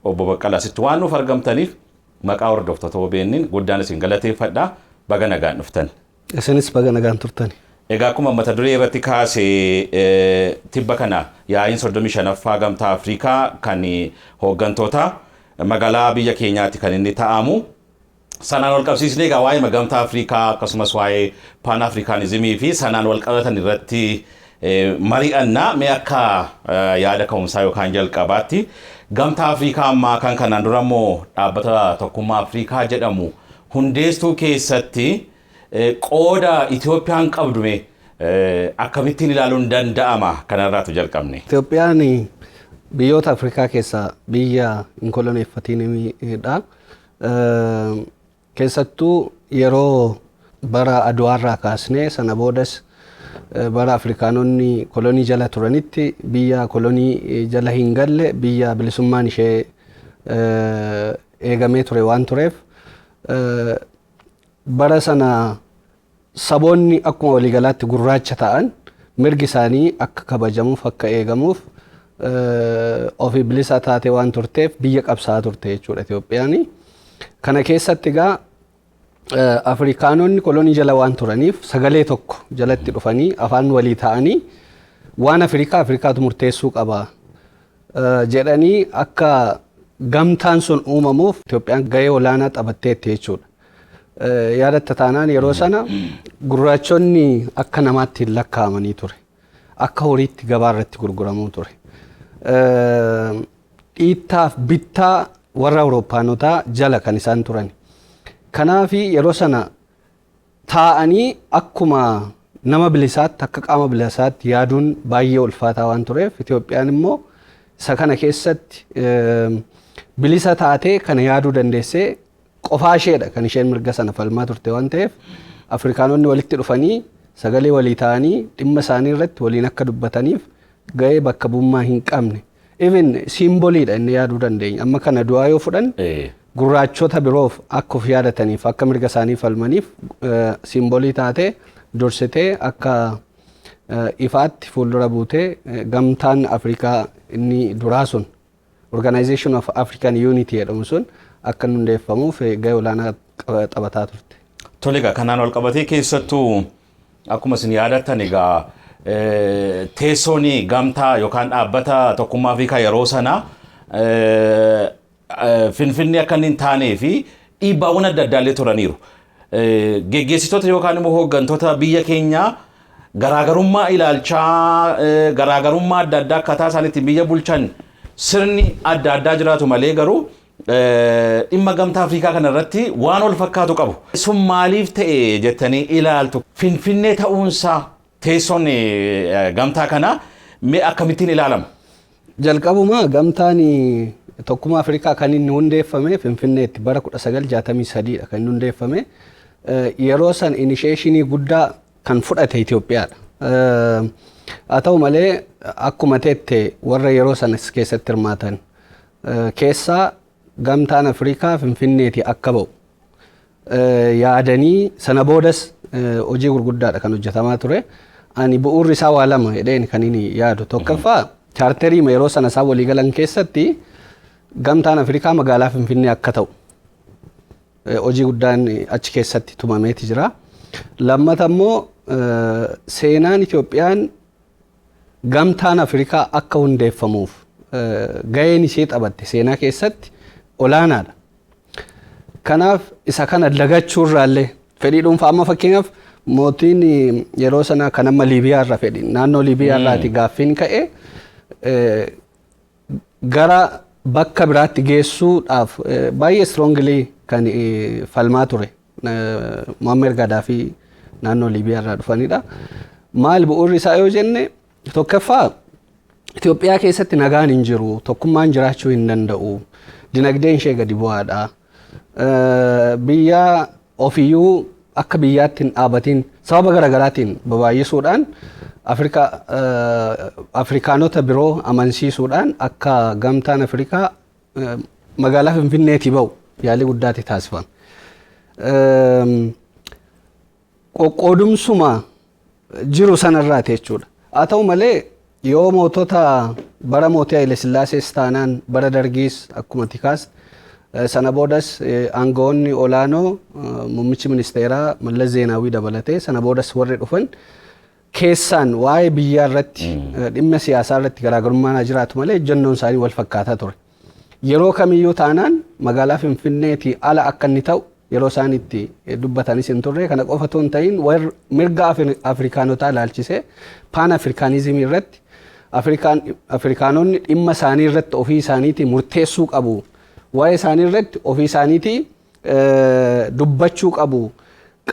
Obbo Baqqalaa, asitti waan nuuf argamtaniif maqaa hordoftoota OBN'n guddaan isin galateeffadha. Baga nagaan dhuftan. Isinis baga nagaan turtani. Egaa, akkuma mata duree irratti kaase, tibba kana yaa'iin 35ffaa Gamtaa Afrikaa kan hooggantoota magaalaa biyya keenyaatti kan inni ta'amu. Sanaan wal qabsiisnee egaa waa'ee Gamtaa Afrikaa, akkasumas waa'ee Paan Afrikaanizimii fi sanaan wal qabatan irratti mari'annaa. Mee akka yaada ka'umsaa yookaan jalqabaatti, Gamtaa Afrikaa ammaa kan kanaan dura immoo Dhaabbata Tokkummaa Afrikaa jedhamu hundeessuu keessatti qooda Itoophiyaan qabdu mee akkamittiin ilaaluun danda'ama? Kanarraatu jalqabne. Itoophiyaan biyyoota Afrikaa keessaa biyya hin koloneeffatinidha. Keessattuu yeroo bara Aduwaarraa kaasnee, sana boodas bara Afrikaanonni kolonii jala turanitti, biyya kolonii jala hin galle, biyya bilisummaan ishee eegamee ture waan tureef, bara sana saboonni akkuma waliigalaatti gurraacha ta'an mirgi isaanii akka kabajamuuf, akka eegamuuf, ofii bilisa taate waan turteef biyya qabsaa'aa turte jechuudha Itoophiyaan. Kana keessatti egaa Afrikaanonni kolonii jala waan turaniif sagalee tokko jalatti dhufanii, afaan walii ta'anii, waan Afrikaa Afrikaatu murteessuu qaba jedhanii akka gamtaan sun uumamuuf Itoophiyaan gahee olaanaa taphatteetti jechuudha. Yaadatta taanaan, yeroo sana gurraachonni akka namaatti hin lakkaa'amanii ture. Akka horiitti gabaa irratti gurguramuu ture. Dhiittaaf bittaa warra Awurooppaanotaa jala kan isaan turan. Kanaaf yeroo sana taa'anii akkuma nama bilisaatti, akka qaama bilisaatti yaaduun baay'ee ulfaataa waan tureef, Itoophiyaan immoo isa kana keessatti bilisa taatee kana yaaduu dandeessee qofaa isheedha kan isheen mirga sana falmaa turte waan ta'eef, Afrikaanonni walitti dhufanii sagalee walii ta'anii dhimma isaanii irratti waliin akka dubbataniif gahee bakka bu'ummaa hin qabne. Even symboliidha inni yaaduu dandeenya. Amma kana du'aa yoo fudhan, gurraachota biroof akka of yaadataniif, akka mirga isaanii falmaniif symbolii taatee dursitee akka ifaatti fuuldura buutee, Gamtaan Afrikaa inni duraa sun, Organization of African Unity jedhamu sun, akka inni hundeeffamuuf gahee olaanaa taphataa turte. Tole, egaa kanaan wal qabatee, keessattuu akkuma isin yaadattan egaa teessoon gamtaa yookaan Dhaabbata Tokkummaa Afrikaa yeroo sana Finfinnee akka inni hin taanee fi dhiibbaawwan adda addaallee turaniiru. Geggeessitoota yookaan immoo hooggantoota biyya keenyaa garaagarummaa ilaalchaa, garaagarummaa adda addaa, akkaataa isaan ittiin biyya bulchan, sirni adda addaa jiraatu malee, garuu dhimma Gamtaa Afrikaa kana irratti waan wal fakkaatu qabu. Sun maaliif ta'e jettanii ilaaltu? Finfinnee ta'uunsaa, teessoon gamtaa kanaa, mee akkamittiin ilaalama? Jalqabumaa Gamtaan Tokkummaa Afrikaa kan inni hundeeffame Finfinneetti bara 1963 dha kan inni hundeeffame. Yeroo san initiationii guddaa kan fudhate Itoophiyaadha. Haa ta'u malee, akkuma teette warra yeroo sanas keessatti hirmaatan keessaa Gamtaan Afrikaa Finfinneeti akka ba'u yaadanii, sana boodas hojii gurguddaadha kan hojjetamaa ture. Ani bu'uurri isaa waa lama jedheen kan inni yaadu. Tokkoffaa, charterii yeroo sana isaan waliigalan keessatti Gamtaan Afrikaa magaalaa Finfinnee akka ta'u hojii guddaan achi keessatti tumameeti jira. Lammata immoo, seenaan Itoophiyaan Gamtaan Afrikaa akka hundeeffamuuf gaheen ishee taphatte seenaa keessatti olaanaadha. Kanaaf isa kana dagachuurraallee fedhii dhuunfaa, amma fakkeenyaaf mootiin yeroo sana kan amma Liibiyaa irra fedhi naannoo Liibiyaa irraati gaaffiin ka'e gara bakka biraatti geessuudhaaf baay'ee strongly kan falmaa ture Muammar Gaddafi naannoo Liibiyaa irraa dhufanidha. Maal bu'uurri isaa yoo jenne, tokkoffaa, Itoophiyaa keessatti nagaan hin jiru, tokkummaan jiraachuu hin danda'u, dinagdeen ishee gadi bu'aadha. Biyya ofiyyuu akka biyyaatti hin dhaabatin sababa garaagaraatiin babaay'isuudhaan Afrikaanota biroo amansiisuudhaan akka Gamtaan Afrikaa magaalaa Finfinneetii ba'u yaalii guddaatti taasifame. Qoqqoodumsuma jiru sanarraati jechuudha. Haa ta'u malee, Yoo mootota bara mootii Haile Sillaasees taanaan, bara Dargiis akkuma tikaas, sana boodas aangawoonni olaanoo, muummichi ministeeraa Mallas Zeenaawii dabalatee, sana boodas warri dhufan keessaan waa'ee biyyaa irratti, dhimma siyaasaa irratti garaagarummaan haa jiraatu malee, ejjennoon isaanii wal fakkaataa ture. Yeroo kamiyyuu taanaan magaalaa Finfinneetii ala akka inni ta'u yeroo isaan itti dubbatanis hin turre. Kana qofa otoo hin ta'in, mirga Afrikaanotaa ilaalchisee Paan Afrikaanizimii irratti Afrikaanonni dhimma isaanii irratti ofii isaaniitii murteessuu qabu. Waa'ee isaanii irratti ofii isaaniitii dubbachuu qabu.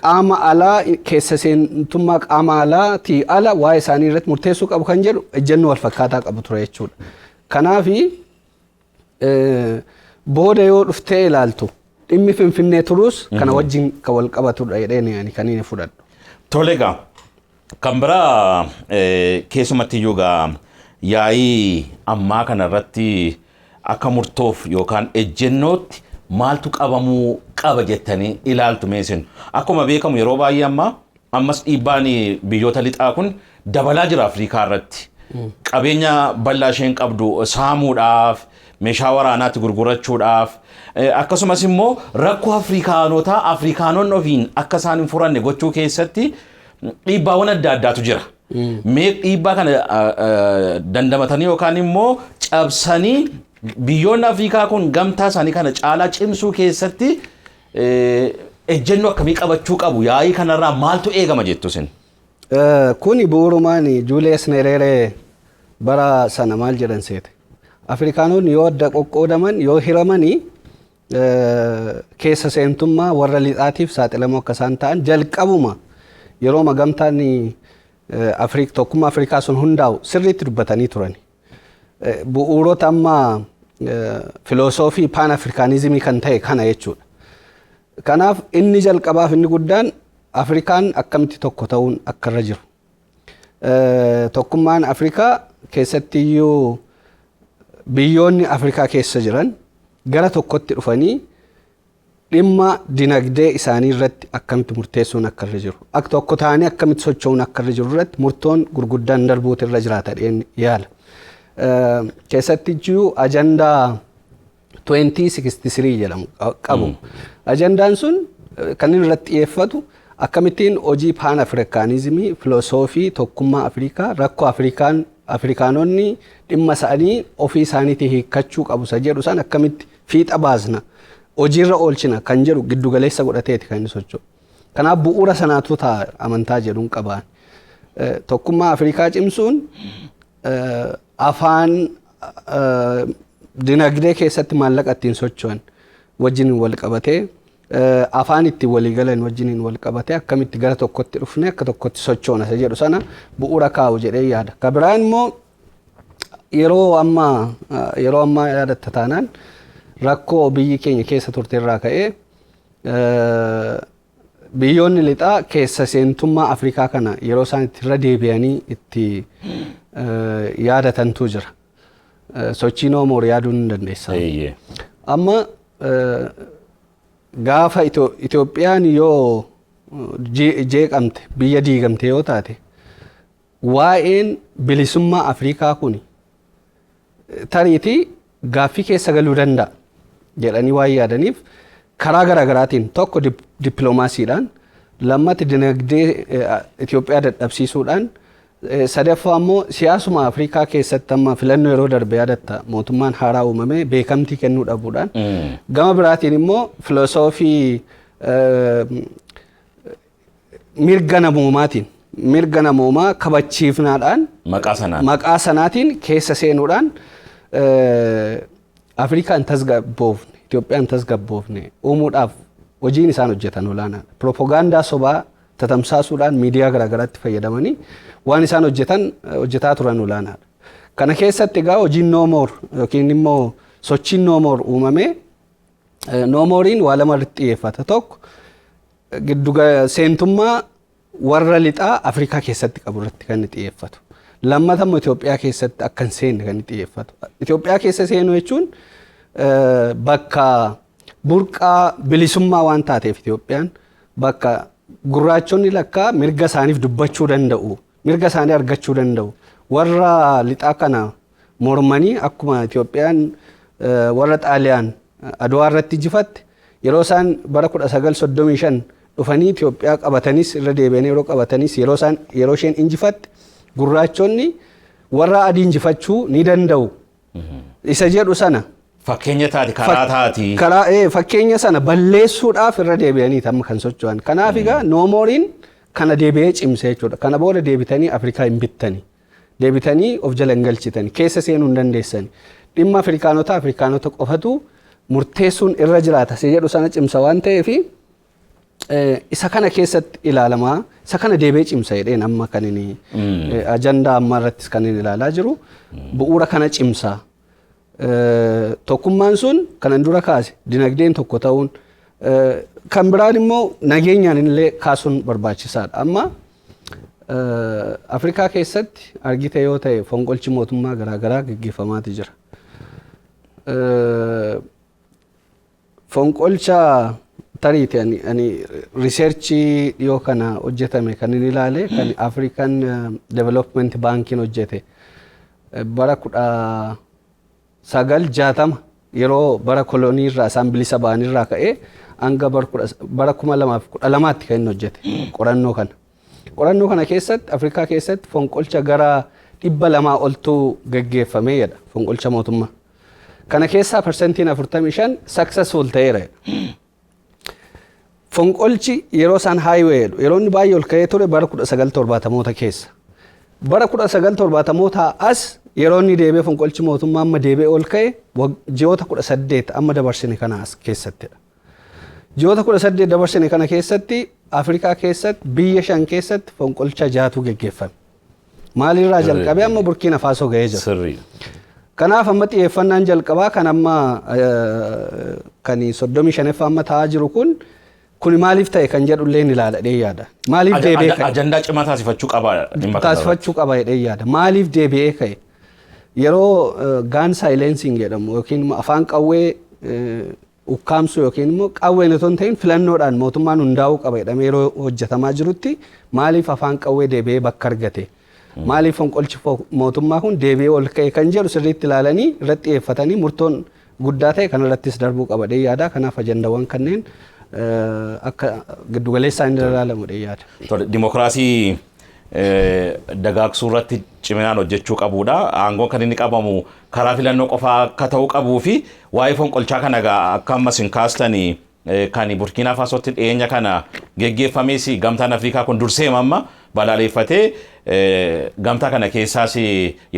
Qaama alaa, keessa seentummaa qaama alaatii ala waa'ee isaanii irratti murteessuu qabu kan jedhu ejjennoo wal fakkaataa qabu ture jechuudha. Kanaafi booda yoo dhuftee ilaaltu dhimmi Finfinnee turuus kana wajjin kan wal qabatudha jedheen ani kan inni fudhadhu. Tole egaa, kan biraa keessumatti iyyuu egaa yaa'ii ammaa kana irratti akka murtoof yookaan ejjennootti maaltu qabamuu qaba jettanii ilaaltu meesin? Akkuma beekamu yeroo baay'ee amma ammas dhiibbaan biyyoota lixaa kun dabalaa jira Afrikaa irratti. Qabeenya bal'aa isheen qabdu saamuudhaaf, meeshaa waraanaatti gurgurachuudhaaf, akkasumas immoo rakkoo Afrikaanotaa Afrikaanonni ofiin akka isaan hin furanne gochuu keessatti dhiibbaawwan adda addaatu jira. Mee dhiibbaa kana dandamatanii yookaan immoo cabsanii biyyoonni Afrikaa kun gamtaa isaanii kana caalaa cimsuu keessatti ejjennoo akkamii qabachuu qabu? Yaa'ii kanarraa maaltu eegama jettu isin? Kuni bu'uurumaan Julius Nyerere bara sana maal jedhan seete? Afrikaanonni yoo adda qoqqoodaman, yoo hiramanii, keessa seentummaa warra lixaatiif saaxilamoo akka isaan ta'an jalqabuma yeroo gamtaan tokkummaa Afrikaa sun hundaa'u sirriitti dubbatanii turan. Bu'uurota amma filosoofii Paan Afrikaanizimii kan ta'e kana jechuudha. Kanaaf inni jalqabaaf inni guddaan Afrikaan akkamitti tokko ta'uun akka irra jiru. Tokkummaan Afrikaa keessatti iyyuu biyyoonni Afrikaa keessa jiran gara tokkotti dhufanii dhimma dinagdee isaanii irratti akkamitti murteessuun akka irra jiru. Akka tokko ta'anii akkamitti socho'uun akka irra jiru irratti murtoon gurguddaan darbuutu irra jiraata jedheen yaala. Keessatti iyyuu ajandaa 2063 jedhamu qabu. Ajandaan sun kan inni irratti xiyyeeffatu akkamittiin hojii Paan Afrikaanizimii, filosoofii tokkummaa Afrikaa, rakkoo Afrikaan Afrikaanonni dhimma isaanii ofii isaaniitii hiikkachuu qabu isa jedhu san akkamitti fiixa baasna, hojiirra oolchina kan jedhu giddugaleessa godhateeti kan inni socho'u. Kanaaf bu'uura sanaatu ta'a amantaa jedhuun qabaan. Tokkummaa Afrikaa cimsuun afaan dinagdee keessatti maallaqa ittiin socho'an wajjin wal qabatee, afaan ittiin walii galan wajjiniin wal qabatee, akkamitti gara tokkotti dhufne akka tokkotti sochoona isa jedhu sana bu'uura kaa'u jedhee yaada. Ka biraan immoo yeroo ammaa yaadatta taanaan rakkoo biyyi keenya keessa turte irraa ka'ee biyyoonni lixaa keessa seentummaa Afrikaa kana yeroo isaan itti irra deebi'anii itti yaadatantu jira. Sochii No More yaaduun ni dandeessa. Amma gaafa Itoophiyaan yoo jeeqamte, biyya diigamte yoo taate, waa'een bilisummaa Afrikaa kun tariitii gaaffii keessa galuu danda'a jedhanii waan yaadaniif, karaa garaagaraatiin, tokko dippiloomaasiidhaan, lammata dinagdee Itoophiyaa dadhabsiisuudhaan, sadaffaa immoo siyaasuma Afrikaa keessatti amma filannoo yeroo darbe yaadatta, mootummaan haaraa uumame beekamtii kennuu dhabuudhaan, gama biraatiin immoo filosoofii mirga namoomaatiin, mirga namoomaa kabachiifnaadhaan Maqaa sanaan. Maqaa sanaatiin keessa seenuudhaan Afrikaan tasgabboofne, Itoophiyaan tasgabboofne uumuudhaaf hojiin isaan hojjetan olaanaadha. Piroopagaandaa sobaa tatamsaasuudhaan miidiyaa garaagaraatti fayyadamanii waan isaan hojjetan hojjetaa turan olaanaadha. Kana keessatti egaa hojiin No More yookiin immoo sochiin No More uumamee, No Moreiin waa lama irratti xiyyeeffata. Tokko, giddu seentummaa warra lixaa Afrikaa keessatti qabu irratti kan inni xiyyeeffatu. Lammata immoo Itoophiyaa keessatti akka hin seenne kan inni xiyyeeffatu. Itoophiyaa keessa seenuu jechuun bakka burqaa bilisummaa waan taateef, Itoophiyaan bakka gurraachonni lakkaa mirga isaaniif dubbachuu danda'u, mirga isaanii argachuu danda'u. Warra lixaa kana mormanii akkuma Itoophiyaan warra Xaaliyaan Adwaa irratti injifatte, yeroo isaan bara 1935 dhufanii Itoophiyaa qabatanis, irra deebi'anii yeroo qabatanis, yeroo isaan yeroo isheen injifatte, gurraachonni warra adii injifachuu ni danda'u isa jedhu sana. Fakkeenya taati, karaa taati. Karaa fakkeenya sana balleessuudhaaf irra deebi'anii amma kan socho'an. Kanaaf egaa No Moreiin kana deebi'ee cimse jechuudha. Kana booda deebitanii Afrikaa hin bittani. Deebitanii of jala hin galchitani. Keessa seenuu hin dandeessani. Dhimma Afrikaanota Afrikaanota qofatu murteessuun irra jiraata. Si jedhu sana cimsa waan ta'eef, isa kana keessatti ilaalamaa, isa kana deebi'ee cimsa jedheen amma kan inni ajandaa ammaa irrattis kan inni ilaalaa jiru bu'uura kana cimsa. Tokkummaan sun kanan dura kaase, dinagdeen tokko ta'uun, kan biraan immoo nageenyaan illee kaasuun barbaachisaadha. Amma Afrikaa keessatti argite yoo ta'e, fonqolchi mootummaa garaagaraa gaggeeffamaati jira. Fonqolcha tariiti ani researchii dhiyoo kana hojjetame kan inni ilaale, kan African Development Bankiin hojjete, bara 1960 yeroo bara kolonii irraa isaan bilisa ba'an irraa ka'ee hanga bara 2012tti kan inni hojjete qorannoo kana. Qorannoo kana keessatti Afrikaa keessatti fonqolcha gara 200 oltu gaggeeffamee jedha, fonqolcha mootummaa. Kana keessaa 45% successful ta'eera jedha. Fonqolchi yeroo isaan highway jedhu, yeroo inni baay'ee ol ka'ee ture bara 1970moota keessa. Bara 1970moota as yeroo inni deebi'ee fonqolchi mootummaa amma deebi'ee ol ka'e ji'oota 18 amma dabarsine kana as keessattidha. Ji'oota 18 dabarsine kana keessatti Afrikaa keessatti biyya shan keessatti fonqolcha jaatu geggeeffame. Maalirraa jalqabee amma Burkiina Faasoo ga'ee jira. Kanaaf amma xiyyeeffannaan jalqabaa kan amma kan 35ffaa amma ta'aa jiru kun maaliif ta'e kan jedhu illee ni ilaala jedhee yaada. Maaliif deebi'ee ka'e? Ajandaa cimaa taasifachuu qaba dhimma kana irratti. Taasifachuu qaba jedhee yaada. Maaliif deebi'ee ka'e? Yeroo gun silencing jedhamu yookiin immoo afaan qawwee ukkaamsuu yookiin immoo qawween otoo hin ta'in filannoodhaan mootummaan hundaa'uu qaba jedhamee yeroo hojjetamaa jirutti, maaliif afaan qawwee deebi'ee bakka argate? Maaliif fonqolchi mootummaa kun deebi'ee ol ka'e kan jedhu sirriitti ilaalanii irratti xiyyeeffatanii murtoon guddaa ta'e kanarrattis darbuu qaba jedhee yaada. Kanaaf ajandaawwan kanneen akka giddugaleessaan inni ilaalamu jedhee yaada. Tole, dimokiraasii dagaagsuu irratti ciminaan hojjechuu qabudha. Aangoon kan inni qabamu karaa filannoo qofaa akka ta'uu qabuu fi waa'ee fonqolchaa kana egaa akka ammas hin kaastanii, kan Burkiinaa Faasootti dhiyeenya kana geggeeffames gamtaan Afrikaa kun dursee amma balaaleffatee gamtaa kana keessaas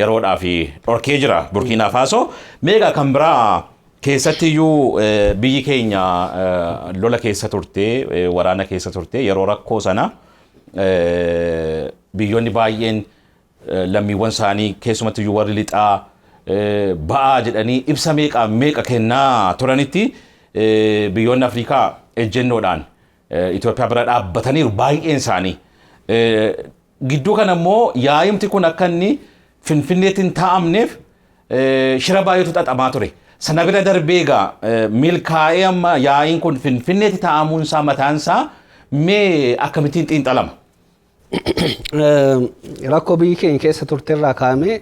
yeroodhaaf dhorkee jira Burkiinaa Faasoo. Meegaa kan biraa keessatti iyyuu biyyi keenya lola keessa turte, waraana keessa turte. Yeroo rakkoo sana biyyoonni baay'een lammiiwwan isaanii, keessumatti iyyuu warri lixaa, ba'aa jedhanii ibsa meeqa meeqa kennaa turanitti, biyyoonni Afrikaa ejjennoodhaan Itoophiyaa bira dhaabbataniiru baay'een isaanii. Gidduu kana immoo yaa'imti kun akka inni Finfinneetti hin taa'amneef shira baay'eetu xaxamaa ture. Sana bira darbee egaa milkaa'ee amma yaa'iin kun Finfinneetti taa'amuun isaa mataan isaa mee akkamittiin xiinxalama? Rakkoo biyyi keenya keessa turte irraa kaa'amee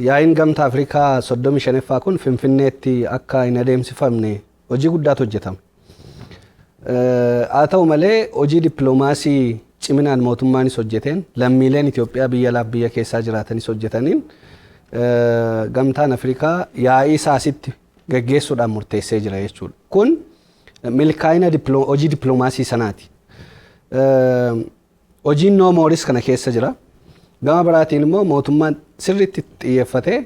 yaa'iin Gamtaa Afrikaa 35ffaa kun Finfinneetti akka hin adeemsifamne hojii guddaatu hojjetame. Haa ta'u malee, hojii dippiloomaasii ciminaan mootummaanis hojjeteen, lammiileen Itoophiyaa biyya alaaf biyya keessaa jiraatanis hojjetaniin, Gamtaan Afrikaa yaa'ii isaa asitti gaggeessuudhaan murteessee jira jechuudha. Kun milkaa'ina hojii dippiloomaasii sanaati. Hojiin No Moreis kana keessa jira. Gama biraatiin immoo mootummaan sirriitti xiyyeeffatee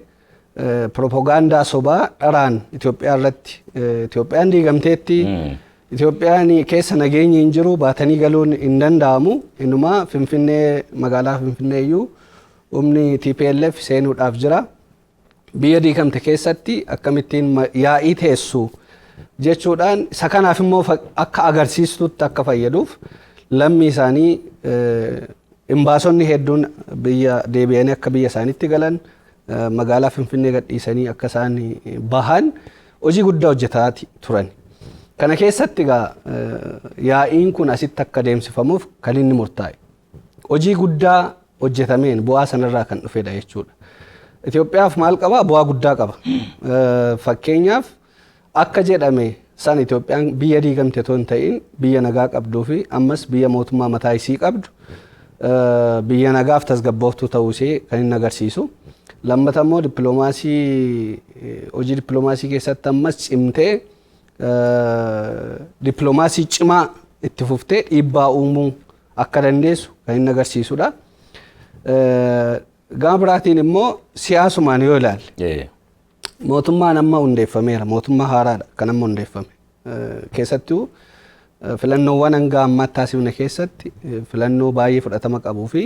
piroopagaandaa sobaa dharaan Itoophiyaa irratti, Itoophiyaan diigamteetti, Itoophiyaan keessa nageenyi hin jiru, baatanii galuun hin danda'amu, innumaa Finfinnee, magaalaa Finfinnee iyyuu humni TPLF seenuudhaaf jira. Biyya diigamte keessatti akkamittiin yaa'ii teessu jechuudhaan, isa kanaaf immoo akka agarsiistutti akka fayyaduuf lammii isaanii imbaasonni hedduun biyya deebi'anii akka biyya isaaniitti galan, magaalaa Finfinnee gadhiisanii akka isaan bahan hojii guddaa hojjetaa turan. Kana keessatti egaa yaa'iin kun asitti akka adeemsifamuuf kan inni murtaa'e. Hojii guddaa hojjetameen bu'aa sanarraa kan dhufedha jechuudha. Itoophiyaaf maal qaba? Bu'aa guddaa qaba. Fakkeenyaaf, akka jedhame san Itoophiyaan biyya diigamte otoo hin ta'in biyya nagaa qabduu fi ammas biyya mootummaa mataa isii qabdu, biyya nagaaf tasgabbooftuu ta'uu ishee kan inni agarsiisu. Lammata immoo dippiloomaasii, hojii dippiloomaasii keessatti ammas cimtee, dippiloomaasii cimaa itti fuftee dhiibbaa uumuu akka dandeessu kan inni agarsiisudha. Gama biraatiin immoo siyaasumaan yoo ilaalle, mootummaan amma hundeeffameera. Mootummaa haaraadha kan amma hundeeffame. Keessattuu filannoowwan hanga ammaatti taasifne keessatti filannoo baay'ee fudhatama qabuu fi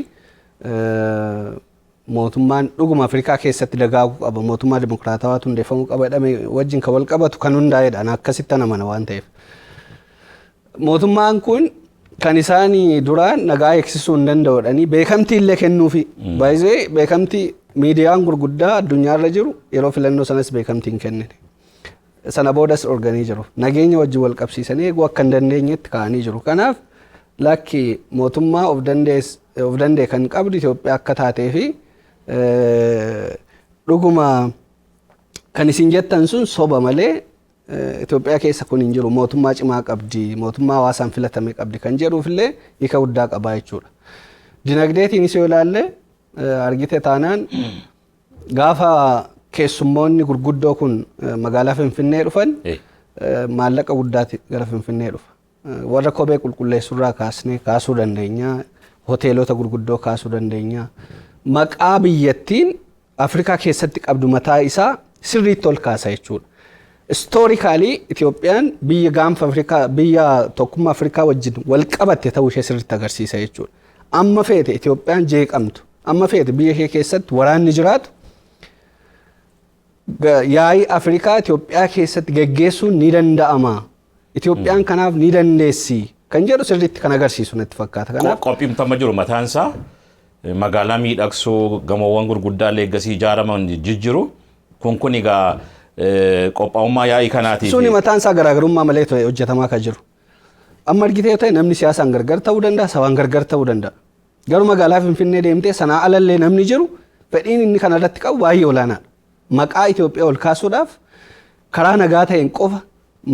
mootummaan dhuguma Afrikaa keessatti dagaaguu qaba, mootummaa dimokiraatawaatu hundeeffamuu qaba jedhame wajjin kan wal qabatu kan hundaa'edha. Akkasitti amana waan ta'eef. Mootummaan kun kan isaan duraan nagaa eegsisuu hin danda'u beekamtii illee kennuufi. Baay'ee beekamtii miidiyaan gurguddaa addunyaarra jiru yeroo filannoo sanas beekamtii hin kennine. Sana boodas organii jiru. Nageenya wajjin wal qabsiisanii eeguu akka hin dandeenyetti kaa'anii jiru. Kanaaf lakki, mootummaa of danda'e kan qabdu Itoophiyaa akka taatee fi dhuguma kan isin jettan sun soba malee Itoophiyaa keessa kun hin jiru, mootummaa cimaa qabdi, mootummaa hawaasaan filatame qabdi kan jedhuuf illee hiika guddaa qabaa jechuudha. Dinagdeetiinis yoo ilaalle, argite taanaan, gaafa keessummoonni gurguddoo kun magaalaa Finfinnee dhufan maallaqa guddaati gara Finfinnee dhufa. Warra kophee qulqulleessurraa kaasnee kaasuu dandeenya. Hoteelota gurguddoo kaasuu dandeenya. Maqaa biyyattiin Afrikaa keessatti qabdu mataa isaa sirriitti ol kaasa jechuudha. Historically Itoophiyaan biyya gaanfa Afrikaa, biyya tokkummaa Afrikaa wajjin wal qabatte ta'uu ishee sirriitti agarsiisa jechuudha. Amma feete Itoophiyaan jeeqamtu, amma feete biyya ishee keessatti waraanni jiraatu, yaa'ii Afrikaa Itoophiyaa keessatti geggeessuun ni danda'ama. Itoophiyaan kanaaf ni dandeessi kan jedhu sirriitti kan agarsiisu natti fakkaata. Kanaaf Qophiimtama jiru mataan isaa magaalaa miidhagsuu, gamoowwan gurguddaa leeggasii ijaaraman jijjiru kun egaa qophaa'ummaa yaa'ii kanaatiif. Suni mataan isaa garaagarummaa malee ta'e hojjetamaa kan jiru. Amma argitee yoo ta'e, namni siyaasaan gargar ta'uu danda'a, sabaan gargar ta'uu danda'a. Garuu magaalaa Finfinnee deemtee sanaa alallee namni jiru fedhiin inni kanarratti qabu baay'ee olaanaadha. Maqaa Itoophiyaa ol kaasuudhaaf karaa nagaa ta'een qofa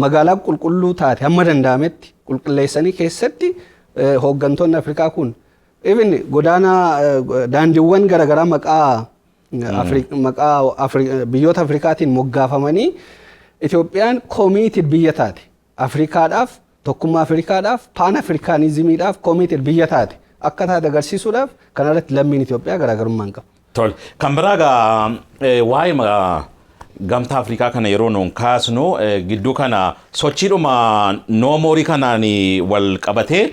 magaalaa qulqulluu taate hamma danda'ametti qulqulleessanii keessatti hooggantoonni Afrikaa kun even godaanaa daandiiwwan garaagaraa maqaa biyyoota Afrikaatiin moggaafamanii Itoophiyaan committed biyya taate, Afrikaadhaaf, tokkummaa Afrikaadhaaf, Pan Africanismiidhaaf committed biyya taate akka taate agarsiisuudhaaf kanarratti lammiin Itoophiyaa garaagarummaa hin qabu. Tole. Kan biraa egaa waa'ee gamtaa Afrikaa kana yeroo nuun kaasnu, gidduu kana sochiidhuma No More kanaan wal qabatee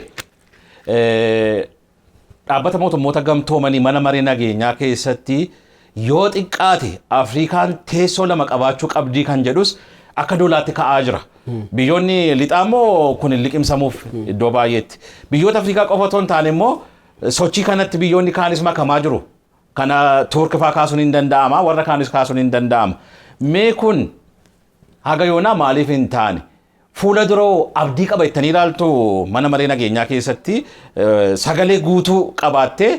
dhaabbata mootummoota gamtoomanii mana maree nageenyaa keessatti yoo xiqqaate Afrikaan teessoo lama qabaachuu qabdii kan jedhus akka dolaatti ka'aa jira. Biyyoonni lixaa immoo kun hin liqimsamuuf iddoo baay'eetti. Biyyoota Afrikaa qofa otoo hin taane immoo sochii kanatti biyyoonni kaanis makamaa jiru. Kana Turk faa kaasuun hin danda'ama, warra kaanis kaasuun hin danda'ama. Mee kun haga yoonaa maaliif hin taane? Fuula duroo abdii qaba jettanii ilaaltu, mana maree nageenyaa keessatti sagalee guutuu qabaattee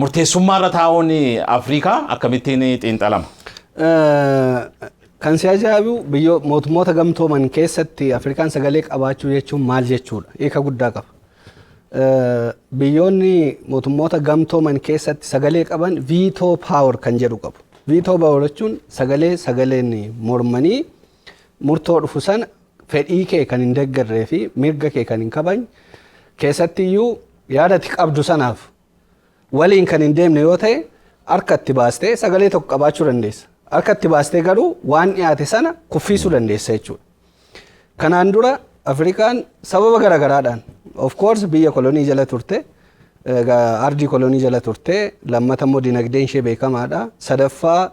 murteessummaa irra taa'uun Afrikaa akkamittiin xiinxalama? Kan si ajaa'ibu, biyyo mootummoota gamtooman keessatti Afrikaan sagalee qabaachuu jechuun maal jechuudha? Hiika guddaa qaba. Biyyoonni mootummoota gamtooman keessatti sagalee qaban veto power kan jedhu qabu. Veto power jechuun sagalee sagaleen mormanii murtoo dhufu sana fedhii kee kan hin deeggarree fi mirga kee kan hin kabajne, keessatti iyyuu yaada ati qabdu sanaaf waliin kan hin deemne yoo ta'e, harka itti baastee sagalee tokko qabaachuu dandeessa. Harka itti baastee garuu waan dhiyaate sana kuffisuu dandeessa jechuudha. Kanaan dura Afrikaan sababa garaagaraadhaan, of course, biyya kolonii jala turte, ardii kolonii jala turte, lammata immoo dinagdeen ishee beekamaadha. Sadaffaa,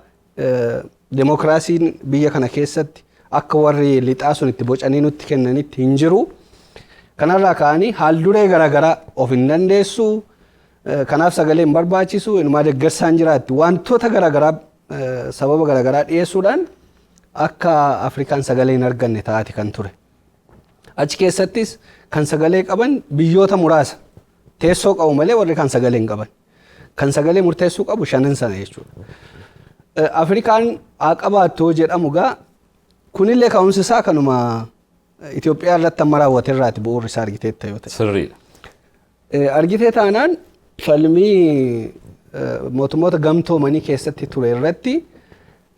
demokiraasiin biyya kana keessatti akka warri lixaa sun itti bocanii nutti kennanitti hin jiru. Kanarraa ka'anii haal duree garaagaraa of hin dandeessu. Kanaaf sagalee hin barbaachisu, inumaa deeggarsaan jiraatti. Wantoota garaagaraa, sababa garaagaraa dhiyeessuudhaan akka Afrikaan sagalee hin arganne taate kan ture. Achi keessattis kan sagalee qaban biyyoota muraasa teessoo qabu malee warri kan sagalee hin qaban. Kan sagalee murteessuu qabu shanan sana jechuudha. Afrikaan haa qabaattu jedhamu gaa, kunillee ka'umsi isaa kanuma Itoophiyaa irratti amma raawwate irraati bu'uurri isaa, argiteetta yoo ta'e. Sirriidha. Argitee taanaan, falmii mootummoota gamtoomanii keessatti ture irratti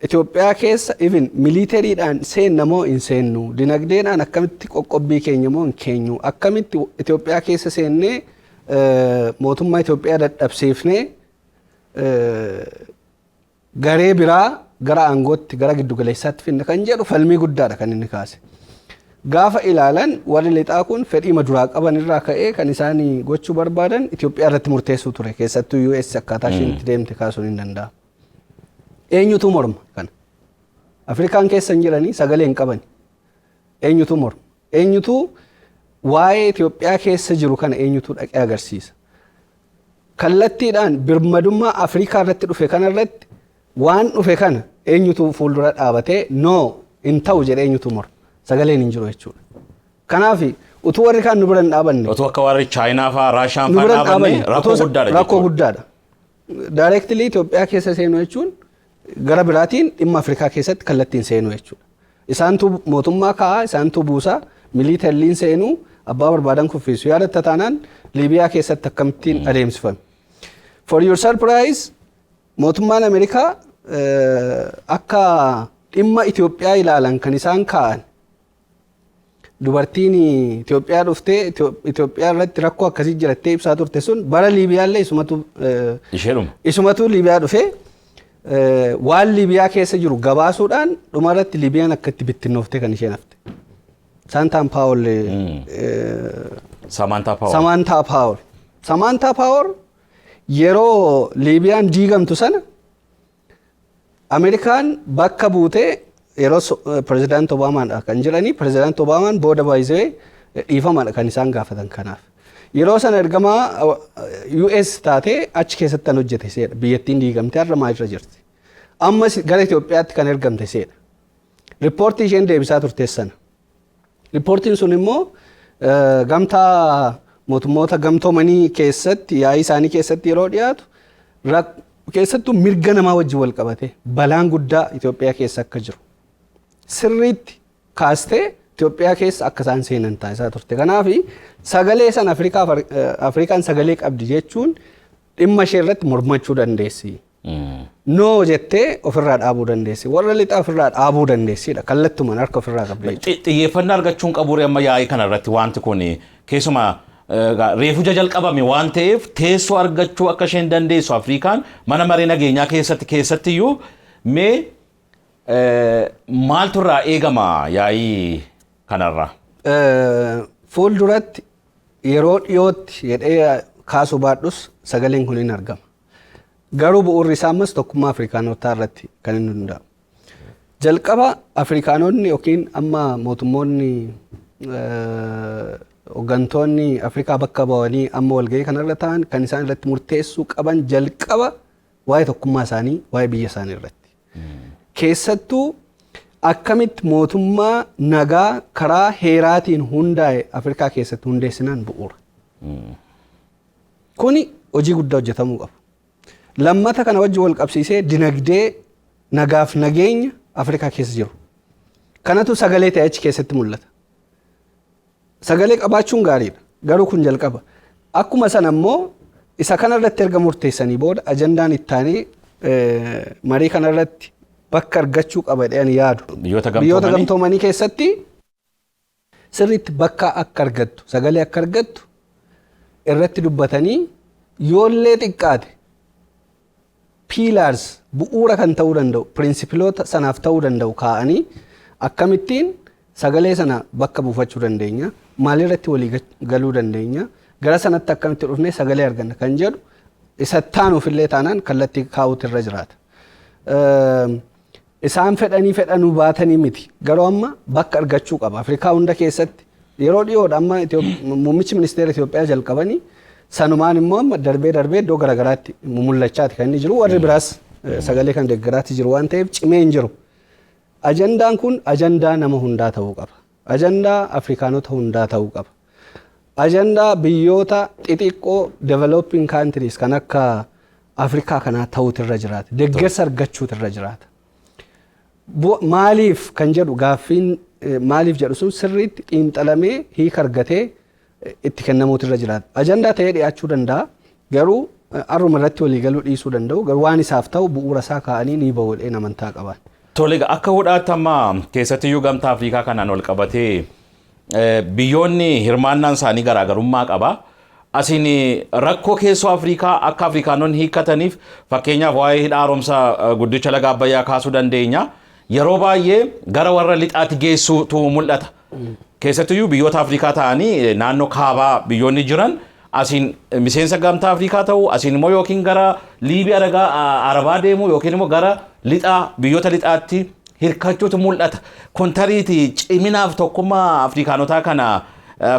Itoophiyaa keessa even militarydhaan seenna moo hin seennu, dinagdeedhaan akkamitti qoqqobbii keenya moo hin keenyu, akkamitti Itoophiyaa keessa seennee mootummaa Itoophiyaa dadhabsiifnee garee biraa gara aangootti, gara giddugaleessaatti finna kan jedhu falmii guddaadha kan inni kaase. Gaafa ilaalan, warri lixaa kun fedhii maduraa qaban irraa ka'ee kan isaan gochuu barbaadan Itoophiyaa irratti murteessuu ture. Keessattuu US akkaataa isheen itti deemte kaasuun hin danda'amu. Eenyutu morma kana? Afrikaan keessa hin jiranii, sagalee hin qabani. Eenyutu morma? Eenyutu waa'ee Itoophiyaa keessa jiru kana eenyutu dhaqee agarsiisa? Kallattiidhaan birmadummaa Afrikaa irratti dhufe kana irratti, waan dhufe kana eenyutu fuuldura dhaabatee "No, hin ta'u" jedhee eenyutu morma? Sagaleen hin jiru jechuudha. Kanaaf utuu warri kaan nu bira hin dhaabanne, Otoo akka warri Chaayinaa fa'aa, Raashaan nu fa'aa bira hin dhaabanne dhaabanne rakkoo guddaadha rakkoo jechuudha. guddaadha. Directly Itoophiyaa keessa seenuu jechuun gara biraatiin dhimma Afrikaa keessatti kallattiin seenuu jechuudha. Isaantu mootummaa kaa'aa, isaantu buusaa, militarylyn seenuu, abbaa barbaadan kuffisu. Yaadatta taanaan, Liibiyaa keessatti akkamittiin adeemsifame. For your surprise, mootummaan Ameerikaa akka dhimma Itoophiyaa ilaalan kan isaan kaa'an, dubartiin Itoophiyaa dhuftee Itoophiyaa irratti rakkoo akkasii jirattee ibsaa turte sun bara Liibiyaallee isumatu Isheedhuma. isumatu Liibiyaa dhufee waan Liibiyaa keessa jiru gabaasuudhaan dhumarratti Liibiyaan akka itti bittinnooftee kan isheen hafte. Saantaan Paawol. Samantaa Paawol. Samantaa Paawol. Samantaa Paawol yeroo Liibiyaan diigamtu sana Ameerikaan bakka buutee, yeroo pirezidaant Obaamaadha kan jiranii, pirezidaant Obaamaan booda baay'isee dhiifamaadha kan isaan gaafatan kanaaf. Yeroo sana ergamaa US taatee achi keessatti kan hojjete seedha. Biyyattiin diigamtee har'a maal irra jirti? Ammas gara Itoophiyaatti kan ergamte seedha. Riippoortii isheen deebisaa turte sana. Riippoortiin sun immoo gamtaa mootummoota gamtoomanii keessatti, yaa'ii isaanii keessatti yeroo dhiyaatu, keessattuu mirga namaa wajjin wal qabate balaan guddaa Itoophiyaa keessa akka jiru sirriitti kaastee Itoophiyaa keessa akka isaan seenan taasisaa turte. Kanaaf sagalee sana Afrikaan sagalee qabdi jechuun dhimma ishee irratti mormachuu dandeessi. No jettee ofirraa dhaabuu dandeessi. Warra lixaa ofirraa dhaabuu dandeessidha. Kallattumaan harka ofirraa qabdi jechuudha. Xiyyeeffannaa argachuun qabuure amma yaa'ii kana irratti wanti kun keessumaa reefu jalqabame waan ta'eef, teessoo argachuu akka isheen dandeessu Afrikaan mana maree nageenyaa keessatti keessattiyyuu mee maaltu irraa eegama yaa'ii kanarraa? Fuulduratti yeroo dhiyootti jedhee kaasuu baadhus, sagaleen kun hin argama. Garuu bu'uurri isaa ammas tokkummaa Afrikaanotaa irratti kan inni hundaa'u. Jalqaba Afrikaanonni yookiin amma mootummoonni, hooggantoonni Afrikaa bakka bu'anii amma walgahii kanarra ta'an, kan isaan irratti murteessuu qaban jalqaba waa'ee tokkummaa isaanii, waa'ee biyya isaanii irratti. Keessattuu akkamitti mootummaa nagaa karaa heeraatiin hundaa'e Afrikaa keessatti hundeessinaan bu'uura. Kuni hojii guddaa hojjetamuu qabu. Lammata kana wajjin wal qabsiisee dinagdee nagaaf nageenya Afrikaa keessa jiru. Kanatu sagalee ta'e achi keessatti mul'ata. Sagalee qabaachuun gaariidha. Garuu kun jalqaba. Akkuma sana immoo isa kanarratti erga murteessanii booda ajandaan ittaanee marii kanarratti bakka argachuu qaba jedhanii yaadu. Biyyoota Biyyoota gamtoomanii. Gamtoomanii keessatti sirriitti bakka akka argattu, sagalee akka argattu irratti dubbatanii, yoollee xiqqaate pillars bu'uura kan ta'uu danda'u, principleoota sanaaf ta'uu danda'u kaa'anii, akkamittiin sagalee sana bakka buufachuu dandeenya, maalirratti walii galuu dandeenya, gara sanatti akkamitti dhufnee sagalee arganna kan jedhu isa taanuufillee taanaan kallattii kaa'uutu irra jiraata. Isaan fedhanii fedhanuu baatanii miti, garuu amma bakka argachuu qaba Afrikaa hunda keessatti. Yeroo dhiyoodha amma muummichi ministeera Itoophiyaa jalqabanii, sanumaan immoo amma darbee darbee iddoo garaagaraatti mul'achaati kan inni jiru. Warri biraas sagalee kan deeggaraatti jiru waan ta'eef cimee hin jiru. Ajandaan kun ajandaa nama hundaa ta'uu qaba. Ajandaa Afrikaanota hundaa ta'uu qaba. Ajandaa biyyoota xixiqqoo developing countries kan akka Afrikaa kanaa ta'uutu irra jiraata. Deeggarsa argachuutu irra jiraata. Maaliif kan jedhu, gaaffiin maaliif jedhu sun sirriitti xiinxalamee hiika argatee itti kennamuutu irra jiraata. Ajandaa ta'ee dhiyaachuu danda'a. Garuu arruma irratti waliigaluu dhiisuu danda'u. Garuu waan isaaf ta'u bu'uura isaa kaa'anii ni bahu jedheen amantaa qaban. Tole, akka hudhaatti amma keessattiyyuu Gamtaa Afrikaa kanaan wal qabatee biyyoonni hirmaannaan isaanii garaagarummaa qaba. Asiin rakkoo keessoo Afrikaa akka Afrikaanonni hiikkataniif, fakkeenyaaf waa'ee hidha haaromsa guddicha laga Abbayyaa kaasuu dandeenya. Yeroo baay'ee gara warra lixaatti geessuutu mul'ata. Keessattiyyuu biyyoota Afrikaa ta'anii naannoo kaabaa biyyoonni jiran asiin miseensa Gamtaa Afrikaa ta'u, asiin immoo yookiin gara Liibiyaa ragaa Arabaa deemu yookiin immoo gara lixaa biyyoota lixaatti hirkachuutu mul'ata. Kun tariiti ciminaaf tokkummaa Afrikaanotaa kana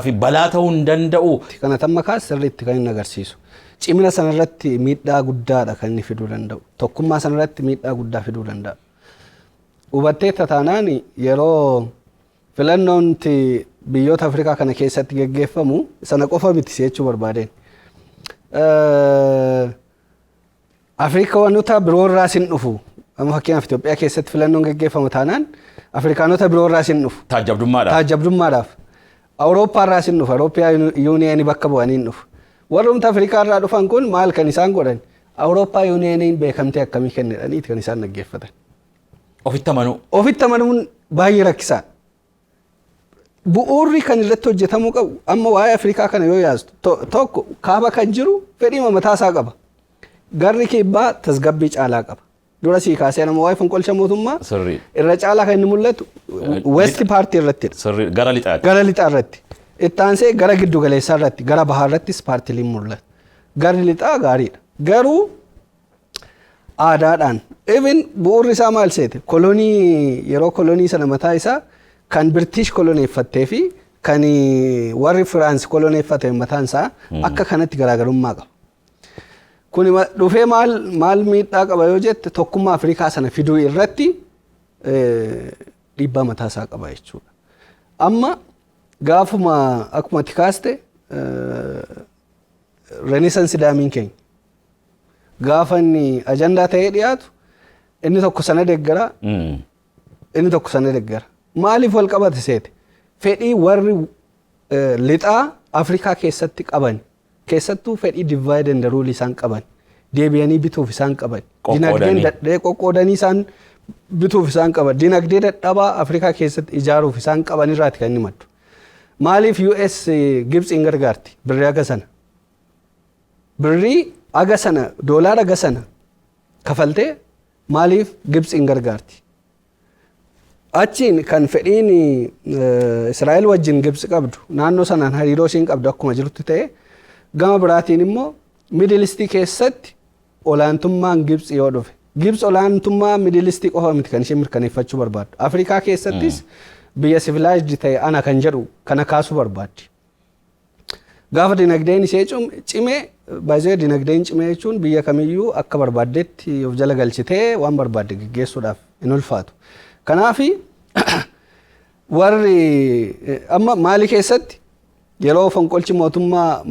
fi balaa ta'uu hin danda'u. Kana tamma kaas sirriitti kan inni agarsiisu. Cimina sanarratti miidhaa guddaadha kan inni fiduu danda'u. Tokkummaa sanarratti miidhaa guddaa fiduu danda'a. Hubattee taanaan, yeroo filannoon biyyoota Afrikaa kana keessatti geggeeffamu sana qofa miti jechuu barbaadeen. Afrikaanota biroorraas hin dhufu. Amma fakkeenyaaf Itoophiyaa keessatti filannoon geggeeffamu taanaan Afrikaanota biroorraas hin dhufu. Taajjabdummaadhaaf. Taajjabdummaadhaaf. Awurooppaarraas hin dhufu. Awurooppaa Union bakka bu'anii hin dhufu. Warrumti Afrikaarraa dhufan kun maal kan isaan godhan? Awurooppaa Unioniin beekamtii akkamii kennedhaniiti kan isaan dhaggeeffatan. Ofitti amanuu. Ofitti amanuun baay'ee rakkisaadha. Bu'uurri kan irratti hojjetamuu qabu amma waa'ee Afrikaa kana yoo yaastu, tokko kaaba kan jiru fedhii mataa isaa qaba. Garri kibbaa tasgabbii caalaa qaba. Dura sii kaasee nama waa'ee fonqolcha mootummaa irra caalaa kan inni mul'atu West paartii irrattidha. Sirrii, gara lixaatti. Gara lixaa irratti. Itti aansee gara giddu galeessaa irratti, gara bahaa irrattis paartileen mul'atu. Garri lixaa gaariidha. Garuu aadaadhaan even bu'uurri isaa maal seete, kolonii, yeroo kolonii sana mataa isaa kan British koloneeffattee fi kan warri Firaans koloneeffate mataan isaa akka kanatti garaagarummaa qaba. Kuni dhufee maal maal miidhaa qaba yoo jette, tokkummaa Afrikaa sana fiduu irratti dhiibbaa mataa isaa qaba jechuudha. Amma gaafuma akkuma ati kaaste, Renaissance Damiin keenya gaafa inni ajandaa ta'ee dhiyaatu, inni tokko sana deeggara, inni tokko sana deeggara. Maaliif wal qabate seete? Fedhii warri lixaa Afrikaa keessatti qaban, keessattuu fedhii divide and rule isaan qaban, deebi'anii bituuf isaan qaban, dinagdeen qoqqoodanii isaan bituuf isaan qaban, dinagdee dadhabaa Afrikaa keessatti ijaaruuf isaan qaban irraati kan inni maddu. Maaliif US Gibxiin gargaarti birrii haga sana? Birrii haga sana, doolaara haga sana kafaltee maaliif Gibxiin gargaarti? Achiin kan fedhiin Israa'el wajjin Gibxi qabdu, naannoo sanaan hariiroo isiin qabdu akkuma jirutti ta'e, gama biraatiin immoo Middle East keessatti olaantummaan Gibxi yoo dhufe, Gibxi olaantummaa Middle East qofa miti kan isheen mirkaneeffachuu barbaaddu. Afrikaa keessattis biyya civilized ta'e ana kan jedhu kana kaasuu barbaaddi. Gaafa dinagdeen ishee cimee baay'ee, dinagdeen cimee jechuun biyya kamiyyuu akka barbaaddetti of jala galchitee waan barbaadde geggeessuudhaaf hin ulfaatu. Kanaafi warri amma Maalii keessatti yeroo fonqolchi mootummaa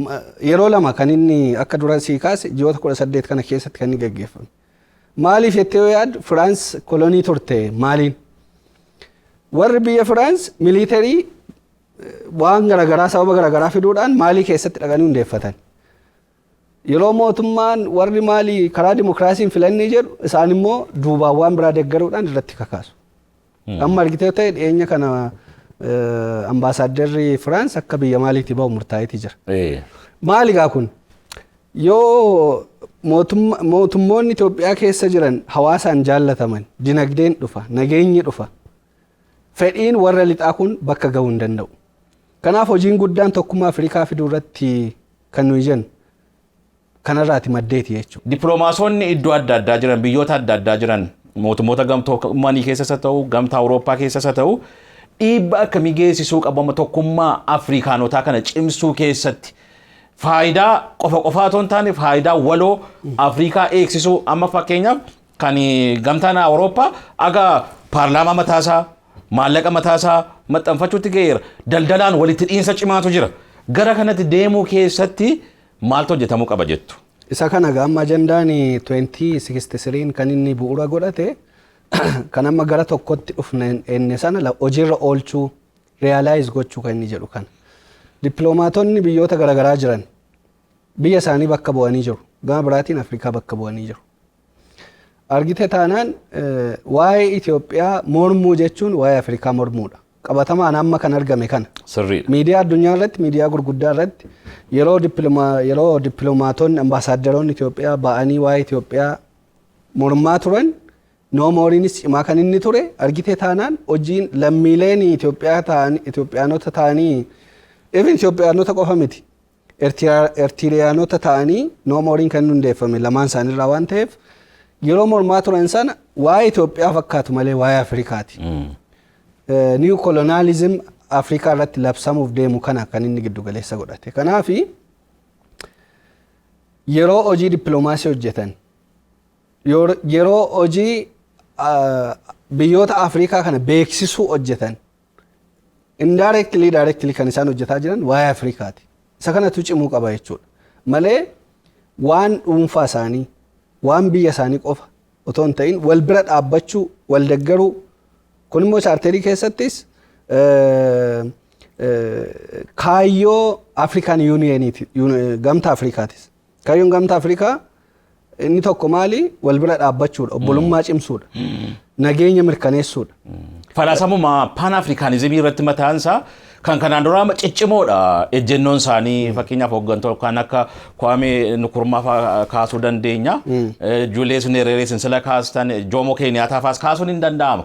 yeroo lama kan inni akka dura sii kaase ji'oota 18 kana keessatti kan inni geggeeffame. Maaliif jettee yoo yaaddu, Firaans kolonii turte Maaliin. Warri biyya Firaans military waan garaagaraa sababa garaagaraa fiduudhaan Maalii keessatti dhaqanii hundeeffatan. Yeroo mootummaan warri Maalii karaa dimokiraasiin filannee jedhu, isaan immoo duubaan waan biraa deeggaruudhaan irratti kakaasu. Amma argitee ta'e, dhiyeenya kana ambaasaaddarri Firaans akka biyya Maaliitii bahu murtaa'eetii jira. Maali gaa kun? Yoo mootummoonni Itoophiyaa keessa jiran hawaasaan jaallataman, dinagdeen dhufa, nageenyi dhufa. Fedhiin warra lixaa kun bakka gahuu hin danda'u. Kanaaf hojiin guddaan tokkummaa Afrikaa fiduu irratti kan nuyi jennu kanarraati maddeeti jechuudha. Dippiloomaasonni iddoo adda addaa jiran, biyyoota adda addaa jiran, mootummoota gamtoomanii keessas haa ta'u, Gamtaa Awurooppaa keessas haa ta'u, dhiibbaa akkamii geessisuu qabu amma tokkummaa Afrikaanotaa kana cimsuu keessatti? Faayidaa qofa qofaa otoo hin taane faayidaa waloo Afrikaa eegsisuu. Amma fakkeenyaaf kan Gamtaan Awurooppaa aga paarlaamaa mataasaa, maallaqa mataasaa maxxanfachuutti ga'eera. Daldalaan walitti dhiinsa cimaatu jira. Gara kanatti deemuu keessatti maaltu hojjetamuu qaba jettu? Isa kana amma ajandaan 2063 kan inni bu'uura godhate kan amma gara tokkotti dhufne enne sana hojiirra oolchuu, realize gochuu kan inni jedhu kana. Dippiloomaatonni biyyoota garaagaraa jiran biyya isaanii bakka bu'anii jiru. Gama biraatiin Afrikaa bakka bu'anii jiru. Argite taanaan, waa'ee Itoophiyaa mormuu jechuun waa'ee Afrikaa mormuudha. Qabatamaan amma kan argame kana. Miidiyaa addunyaa irratti, miidiyaa gurguddaa irratti yeroo dippiloomaatonni, ambaasaadaroonni Itoophiyaa ba'anii waa'ee Itoophiyaa mormaa turan, no moreiinis cimaa kan inni ture. Argite taanaan, hojiin lammiileen Itoophiyaa ta'an, Itoophiyaanota ta'anii, even Itoophiyaanota qofa miti, Eertiriyaanota ta'anii, no moreiin kan hundeeffame lamaan isaaniirraa waan ta'eef, yeroo mormaa turan sana waa'ee Itoophiyaa fakkaatu malee waa'ee Afrikaati. New colonialism Afrikaa irratti labsamuuf deemu kana kan inni giddu galeessa godhate. Kanaafi yeroo hojii dippiloomaasii hojjetan, yeroo hojii biyyoota Afrikaa kana beeksisuu hojjetan, indirectly, directly kan isaan hojjetaa jiran waa'ee Afrikaati. Isa kanatu cimuu qaba jechuudha. Malee waan dhuunfaa isaanii, waan biyya isaanii qofa otoo hin ta'in, wal bira dhaabbachuu, wal deeggaruu. Kun immoo charterii keessattis kaayyoo African Unioniiti, Gamtaa Afrikaatis. Kaayyoon Gamtaa Afrikaa inni tokko maali? Wal bira dhaabbachuudha, obbolummaa cimsuudha, nageenya mirkaneessuudha. Falaasamuma Pan Africanismii irratti mataansaa kan kanaan dura ciccimoodha ejjennoon isaanii. Fakkeenyaaf, hooggantoota kan akka Kwame Nkrumah fa'aa kaasuu dandeenya. Julius Nyerere sinsila kaastan, Jomo Kenyatta fa'aas kaasuun hin danda'ama.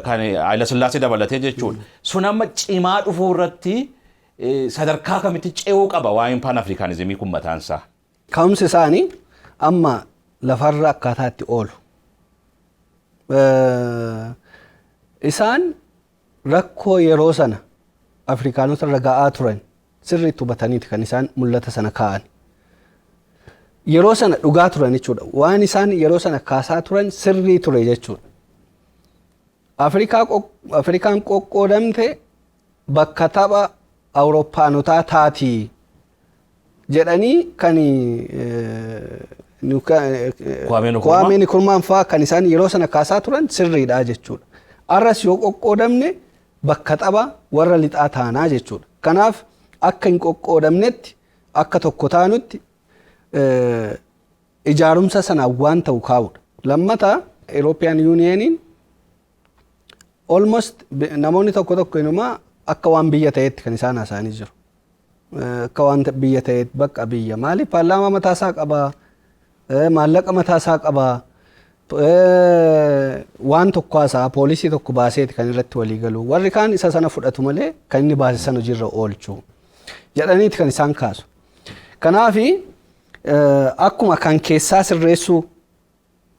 Kan Haayila Sillaasee dabalatee jechuudha. Sun amma cimaa dhufuu irratti sadarkaa kamitti ce'uu qaba waa'een Pan Africanismii kun mataansaa? Ka'umsi isaanii amma lafarra akkaataa itti oolu. Isaan rakkoo yeroo sana Afrikaanota irra ga'aa turan sirriitti hubataniiti kan isaan mul'ata sana kaa'an. Yeroo sana dhugaa turan jechuudha. Waan isaan yeroo sana kaasaa turan sirrii ture jechuudha. Afrikaan qoqqoodamte bakka tapha Awurooppaanotaa taatii jedhanii kan Kwame Nkrumah? Kwame Nkrumah fa'aa kan isaan yeroo sana kaasaa turan sirriidha jechuudha. Arras yoo qoqqoodamne bakka tapha warra lixaa taanaa jechuudha. Kanaaf akka hin qoqqoodamnetti, akka tokko taanutti ijaarumsa sanaan waan ta'u kaa'udha. Lammata, European Unioniin almost namoonni tokko tokko inumaa akka waan biyya ta'etti kan isaan haasa'anii jiru. Akka waan biyya ta'etti, bakka biyya maaliif paarlaamaa mataasaa qabaa, maallaqa mataasaa qabaa, waan tokko haasa'a, poolisii tokko baaseeti kan irratti walii galu. Warri kaan isa sana fudhatu malee kan inni baase sana hojiirra oolchu jedhaniiti kan isaan kaasu. Kanaafi akkuma kan keessaa sirreessuu,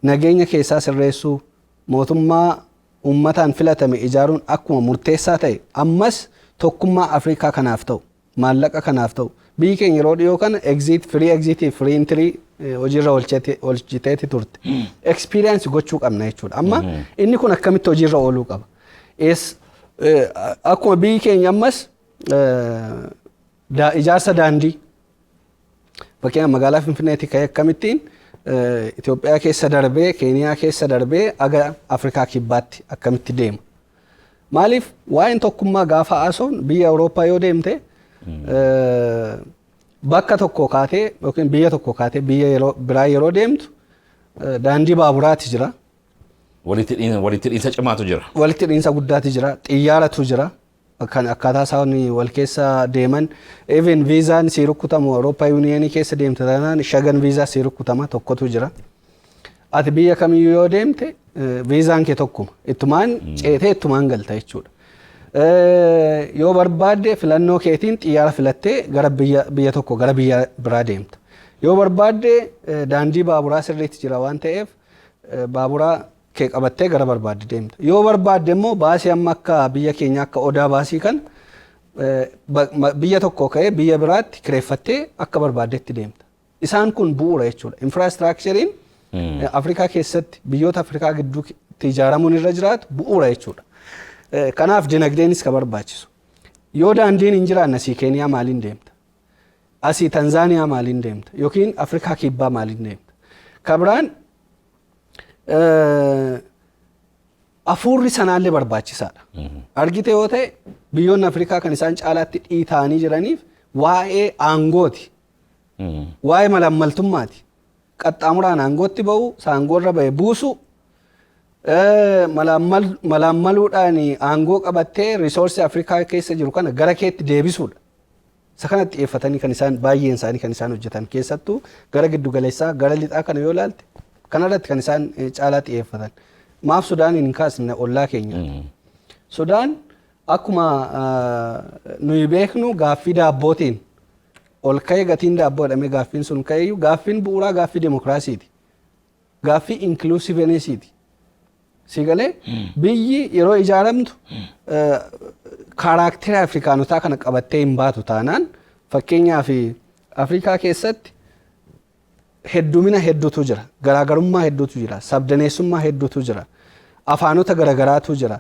nageenya keessaa sirreessuu, mootummaa uummataan filatame ijaaruun akkuma murteessaa ta'e, ammas tokkummaa Afrikaa kanaaf ta'u, maallaqa kanaaf ta'u, biyyi keenya yeroo dhiyoo kana exit, free exit, free entry hojiirra oolchiteeti turte. Experience gochuu qabna jechuudha. Amma inni kun akkamitti hojiirra ooluu qaba. Akkuma biyyi keenya ammas ijaarsa daandii, fakkeenyaaf magaalaa Finfinneetti ka'ee akkamittiin Itoophiyaa keessa darbee, Keeniyaa keessa darbee, aga Afrikaa Kibbaatti akkamitti deema. Maaliif waa'een tokkummaa gaafa haasofnu, biyya Awurooppaa yoo deemte, bakka tokko kaatee yookiin biyya tokko kaatee biyya yeroo biraa yeroo deemtu, daandii baaburaati jira. Walitti dhiinsa cimaatu jira. Walitti dhiinsa guddaatu jira. Xiyyaaratu jira. Kan akkaataa isaan wal keessa deeman, even viizaan sii rukutamu, Awurooppaa Unionii keessa deemte taanaan Schengen visa sii rukutama tokkotu jira. Ati biyya kamiyyuu yoo deemte viizaan kee tokkuma. Ittumaan ceetee ittumaan galta jechuudha. Yoo barbaadde filannoo keetiin xiyyaara filattee gara biyya tokko gara biyya biraa deemta. Yoo barbaadde daandii baaburaa sirriitti jira waan ta'eef, baaburaa kee qabattee gara barbaadde deemta. Yoo barbaadde immoo baasii amma akka biyya keenya akka Odaa baasii kan biyya tokko ka'ee biyya biraatti kireeffattee akka barbaaddetti deemta. Isaan kun bu'uura jechuudha. Infrastructureiin Afrikaa keessatti biyyoota Afrikaa gidduutti ijaaramuun irra jiraatu bu'uura jechuudha. Kanaaf dinagdeenis ka barbaachisu. Yoo daandiin hin jiraanne, asii Keeniyaa maaliin deemta? Asii Tanzaaniyaa maaliin deemta? Yookiin Afrikaa Kibbaa maaliin deemta? Kabiraan afuurri sanaallee barbaachisaadha. Argite yoo ta'e, biyyoonni Afrikaa kan isaan caalaatti dhiitaanii jiraniif waa'ee aangooti. Waa'ee malammaltummaati. Qaxxaamuraan aangootti ba'u, saangoorra ba'e buusu, malaammaluudhaan aangoo qabattee resource Afrikaa keessa jiru kana gara keetti deebisuudha. Isa kanatti xiyyeeffatanii kan isaan baay'een isaanii kan isaan hojjetan, keessattuu gara giddu galeessaa, gara lixaa kana yoo ilaalte, kanarratti kan isaan caalaa xiyyeeffatan. Maaf Sudaaniin hin kaasne? Ollaa keenya? Sudaan akkuma nuyi beeknu gaaffii daabbootiin ol ka'ee, gatiin daabboo jedhamee gaaffiin sun ka'eeyyuu, gaaffiin bu'uuraa gaaffii demokiraasiiti. Gaaffii inclusiveness iiti. Si galee, biyyi yeroo ijaaramtu character Afrikaanotaa kana qabattee hin baatu taanaan, fakkeenyaaf Afrikaa keessatti heddumina hedduutu jira, garaagarummaa hedduutu jira, sabdaneessummaa hedduutu jira, afaanota garaagaraatu jira.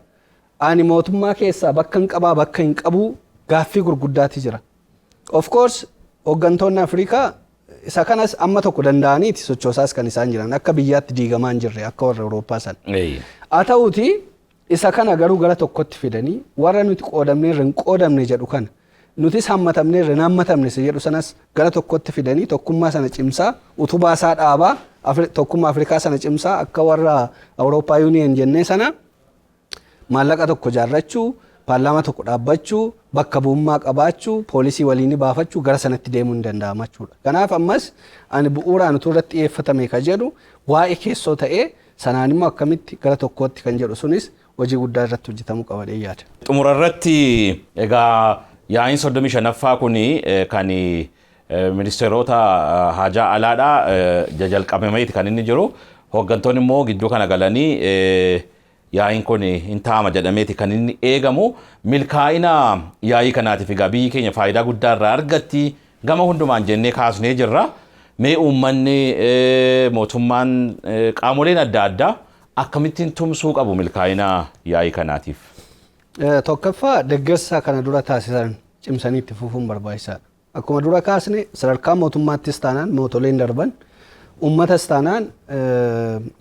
Ani mootummaa keessaa bakka hin qabaa, bakka hin qabuu, gaaffii gurguddaati jira. Of course, hooggantoonni Afrikaa isa kanas amma tokko danda'aniiti sochoosaas kan isaan jiran, akka biyyaatti diigamaa hin jirre akka warra Awurooppaa sana. Haa ta'uuti, isa kana garuu gara tokkotti fidanii warra nuti qoodamneerra hin qoodamne jedhu kana, nutis hammatamneerra hin hammatamne isa jedhu sanas gara tokkotti fidanii, tokkummaa sana cimsaa, utubaa isaa dhaabaa, tokkummaa Afrikaa sana cimsaa, akka warra Awurooppaa Union jennee sana maallaqa tokko jaarrachuu, paarlaamaa tokko dhaabbachuu, bakka bu'ummaa qabaachuu, poolisii waliin baafachuu, gara sanatti deemuu hin danda'ama jechuudha. Kanaaf ammas ani bu'uuraan utuu irratti xiyyeeffatame ka jedhu, waa'ee keessoo ta'ee sanaan immoo akkamitti gara tokkootti kan jedhu sunis hojii guddaa irratti hojjetamuu qaba jedhee yaada. Xumura irratti egaa, yaa'iin 35ffaa kun kan ministeerota haajaa alaadha jalqabameeti kan inni jiru. Hooggantoonni immoo gidduu kana galanii yaa'iin kun hin taa'ama jedhameeti kan inni eegamu. Milkaa'ina yaa'ii kanaatiif egaa biyyi keenya faayidaa guddaa irraa argatti gama hundumaan jennee kaasnee jirra. Mee uummanni, mootummaan, qaamoleen adda addaa akkamittiin tumsuu qabu milkaa'ina yaa'ii kanaatiif? Tokkoffaa, deeggarsa kana dura taasisan cimsanii itti fufuun barbaachisaadha. Akkuma dura kaasne, sadarkaa mootummaattis taanaan, mootoleen darban, uummatas taanaan,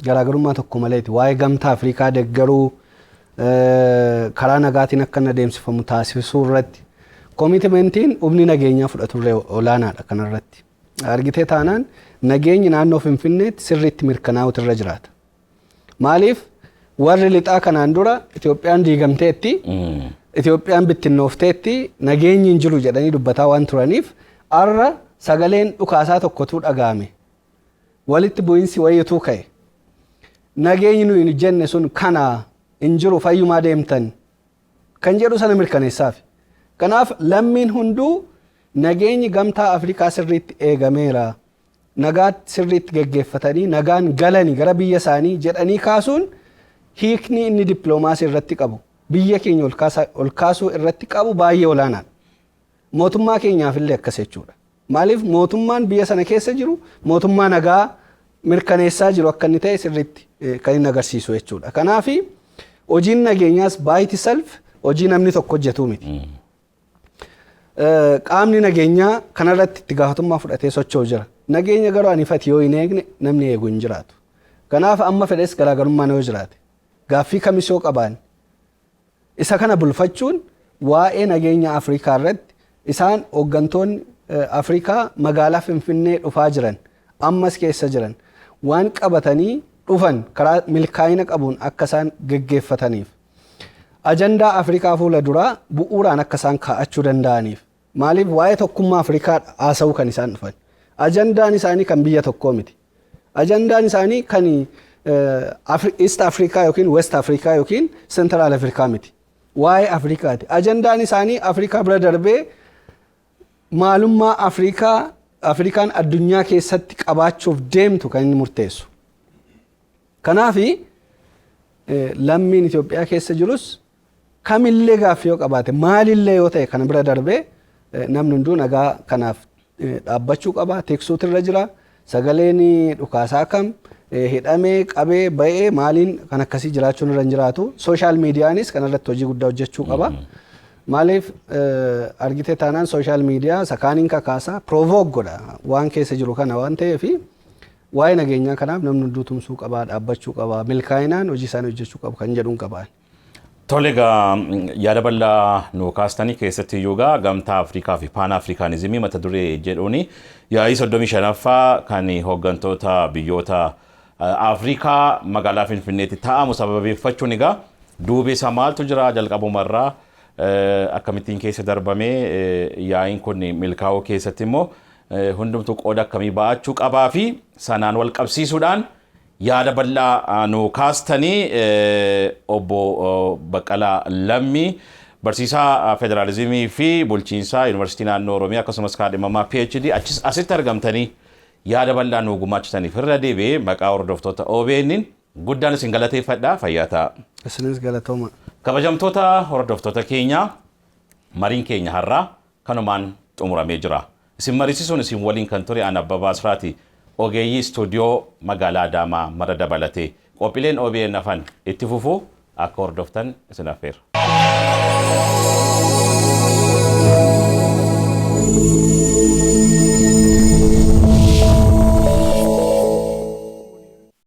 garaagarummaa tokko maleeti. Waa'ee Gamtaa Afrikaa deeggaruu, karaa nagaatiin akka inni adeemsifamu taasisuu irratti commitment iin humni nageenyaa fudhaturree olaanaadha kanarratti. Argitee taanaan, nageenyi naannoo Finfinneetti sirriitti mirkanaa'utu irra jiraata. Maaliif? Warri lixaa kanaan dura Itoophiyaan diigamteetti, Itoophiyaan bittinnoofteetti, nageenyi hin jiru jedhanii dubbataa waan turaniif, arra sagaleen dhukaasaa tokkotu dhaga'ame. Walitti bu'iinsi wayiitu ka'e. Nageenyi nuyi hin jenne sun kana hin jiru, fayyumaa deemtan kan jedhu sana mirkaneessaaf. Kanaaf lammiin hunduu nageenyi Gamtaa Afrikaa sirriitti eegameera. Nagaa sirriitti geggeeffatanii nagaan galanii gara biyya isaanii jedhanii kaasuun hiikni inni dippiloomaasii irratti qabu, biyya keenya ol kaasuu irratti qabu baay'ee olaanaadha. Mootummaa keenyaaf illee akkas jechuudha. Maaliif? Mootummaan biyya sana keessa jiru mootummaa nagaa mirkaneessaa jiru akka inni ta'e sirriitti kan inni agarsiisu jechuudha. Kanaaf hojiin nageenyaas by itself hojii namni tokko hojjetuu miti. Qaamni nageenyaa kanarratti itti gaafatamummaa fudhatee socho'u jira. Nageenya garuu ani fati yoo hin eegne, namni eegu hin jiraatu. Kanaaf amma fedhes garaagarummaan yoo jiraate, gaaffii kamis yoo qabaanne, isa kana bulfachuun waa'ee nageenya Afrikaa irratti isaan hooggantoonni Afrikaa magaalaa Finfinnee dhufaa jiran, ammas keessa jiran, waan qabatanii dhufan karaa milkaa'ina qabuun akka isaan geggeeffataniif, ajandaa Afrikaa fuula duraa bu'uuraan akka isaan kaa'achuu danda'aniif. Maaliif? Waa'ee tokkummaa Afrikaa haasa'uu kan isaan dhufan. Ajandaan isaanii kan biyya tokkoo miti. Ajandaan isaanii kan East Afrikaa yookiin West Afrikaa yookiin Central Afrikaa miti. Waa'ee Afrikaati. Ajandaan isaanii Afrikaa bira darbee maalummaa Afrikaa, Afrikaan addunyaa keessatti qabaachuuf deemtu kan inni murteessu. Kanaafi lammiin Itoophiyaa keessa jirus kamillee gaaffii yoo qabaate, maalillee yoo ta'e, kana bira darbee namni hunduu nagaa kanaaf dhaabbachuu qaba, tiksuutu irra jira. Sagaleen dhukaasaa kam hidhamee qabee ba'ee maaliin kan akkasii jiraachuun irra hin jiraatu. Social media nis kanarratti hojii guddaa hojjechuu qaba. Maaliif argite taanaan social media sakaaniin kakaasaa, provoke godha waan keessa jiru kana waan ta'eef, waa'ee nageenyaa kanaaf namni hunduu tumsuu qabaa, dhaabbachuu qabaa, milkaa'inaan hojii isaanii hojjechuu qabu kan jedhuun qabaa. Tole egaa, yaada bal'aa nu kaastanii keessatti iyyuu egaa Gamtaa Afrikaa fi Paan Afrikaanizimii mata duree jedhuuni yaa'ii 35ffaa kan hooggantoota biyyoota Afrikaa magaalaa Finfinneetti taa'amu sababeeffachuun egaa duuba isaa maaltu jira, jalqabumarraa akkamittiin keessa darbamee, yaa'iin kun milkaa'uu keessatti immoo hundumtuu qooda akkamii ba'achuu qabaa fi sanaan wal qabsiisuudhaan yaada bal'aa nu kaastanii, obbo Baqqalaa Lammii, barsiisaa federaalizimii fi bulchiinsaa Yuunivarsiitii Naannoo Oromiyaa, akkasumas kaadhimamaa PhD, asitti argamtanii yaada bal'aa nu gumaachitaniif irra deebi'ee maqaa hordoftoota OBN'n guddaan isin galateeffadha, fayyaa ta'a. Isinis galatooma. Kabajamtoota hordoftoota keenya, mariin keenya har'aa kanumaan xumuramee jira. Isin mariisisuun isin waliin kan ture an Abbabaa Asraati. Ogeeyyii istuudiyoo magaalaa Adaamaa mara dabalatee qophiileen OBN hafan itti fufuu akka hordoftan isin affeera.